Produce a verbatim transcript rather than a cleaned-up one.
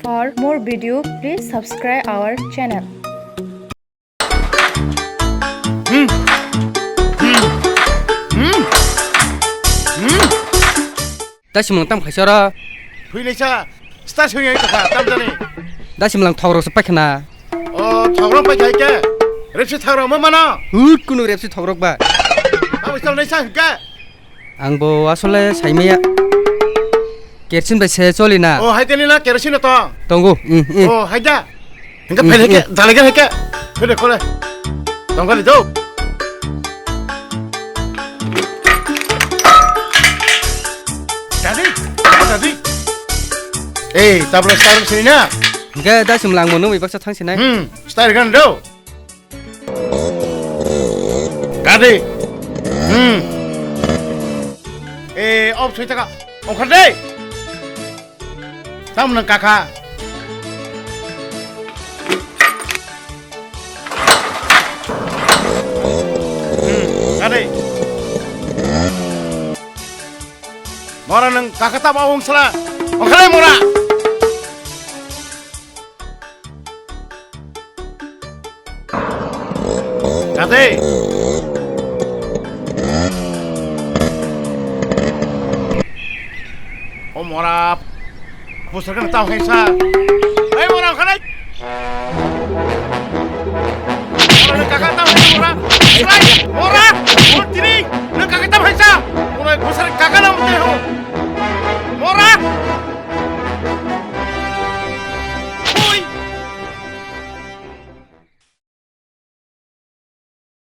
For more video, please subscribe our channel. Dasi mung tam khaisa ro. Thwi naisa, sta sui ai kha, tam jani. Dasi mung thok rok se paikha na. O, thok rok paikha ke. Repsi thok rok ma mano. Hut kunu repsi thok rok ba. Abo sal naisa hingke. Ang bo asole saimaya. Kerosene bai se choli na. O, hai teni na kerosene to. Tongo. Mm, mm. O, hai da. Hingke phai hingke, dale ke hingke. Phai de kole. Tong kali do. Dadi, dadi. Eh, tabla star sini na. Hingke da sim lang mo nung ibaksa thang sinai. Hmm, star kan do. Dadi. Hmm. Eh, op sui taka. Ongkar de. Tam nang kaka. Hmm, kade. Mora nang kaka tamo wng sala. Ongkha le mora. Kate. O mora. Pusar kan tau hai sa. Hai mora khanai. Mora kaka tau hai mora. Hai mora. Mora tiri.